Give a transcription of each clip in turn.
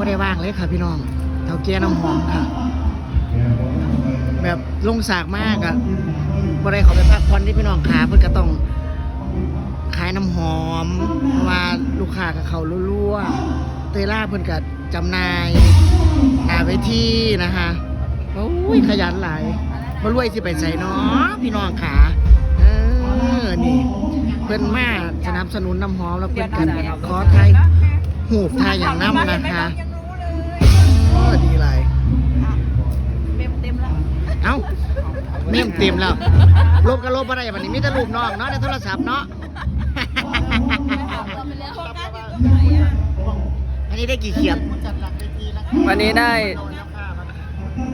ບໍ່ໄດ້ວ່າງເລີຍຄ່ະພີ່ນ້ອງ ເຖົ້າແກ່ນ້ຳຫອມຄ່ະ ແບບລົງສາກມາກະບໍ່ໄດ້ເຂົ້າໄປພັກຜ່ອນເດ້ພີ່ນ້ອງຂາ ເພິ່ນກະຕ້ອງຂາຍນ້ຳຫອມ ເພາະວ່າລູກຄ້າກະເຂົ້າລົວໆ ເຕີຍລາເພິ່ນກະຈຳໜ່າຍໜ້າເວທີນະຄະ. ໂອ້ຍ ຂະຫຍັນຫຼາຍ ບໍ່ລວຍຊິໄປໃສເນາະ ພີ່ນ້ອງຂາ. ເອີ ນີ້ເພິ່ນມາສະໜັບສະໜູນນ້ຳຫອມ ແລ້ວເພິ່ນກະຂໍຖ່າຍຮູບຖ່າຍຫຍັງນຳນະຄະ. ເອີ ດີຫຼາຍ ເມັມເຕັມແລ້ວ ເອົ້າ ເມັມເຕັມແລ້ວ ລົບກະລົບບໍ່ໄດ້ ບາດນີ້ມີແຕ່ຮູບນ້ອງເນາະ ໃນໂທລະສັບເນາະ. ອັນນີ້ໄດ້ກີ່ຂຽບ? ວັນນີ້ໄດ້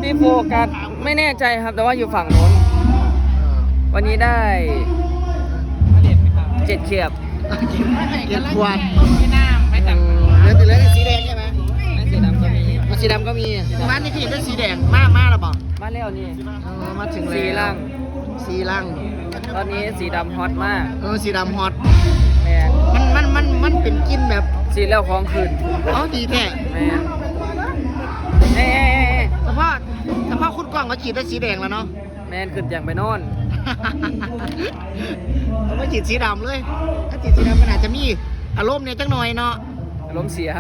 ທີ່ໂຟກັສ ไม่แน่ใจครับ แต่ว่าอยู่ฝั่งโน้น วันนี้ได้เจ็ดเขียบ ເຈັດຂຽບ ເອີ ເຫຼືອແຕ່ ເຫຼືອແຕ່ສີແດງໃຊ່ໄໝ? สีดำก็มี ອໍ ສີດຳກໍມີ ວານນີ້ຄືຢາກໄດ້ສີແດງ ມາ ມາແລ້ວບໍ່? มาแล้วนี่ ເອີ ມາເຖິງແລ້ວ สี่ลัง ສີ່ລັງ ຕອນນີ້ສີດຳຮອດมາກ ເອີ ສີດຳຮອດ ແມ່ນ ມັນ ມັນ ມັນ ມັນເປັນກິ່ນແບບ ສີດແລ້ວຂອງຂຶ້ນ ອໍ ດີແທ້ ແມ່ນ ເອີ ເອີ ເອີ ສະເພາະ ສະເພາະຄຸນກ້ອງກໍຂີດແຕ່ສີແດງແລ້ວເນາະ ແມ່ນ ຂຶ້ນຕຽງໄປນອນ ເອົາມາຂີດສີດຳເລີຍ ຖ້າຂີດສີດຳມັນອາດຈະມີອາລົມແດ່ຈັກໜ່ອຍເນາະ ອາລົມເສຍ.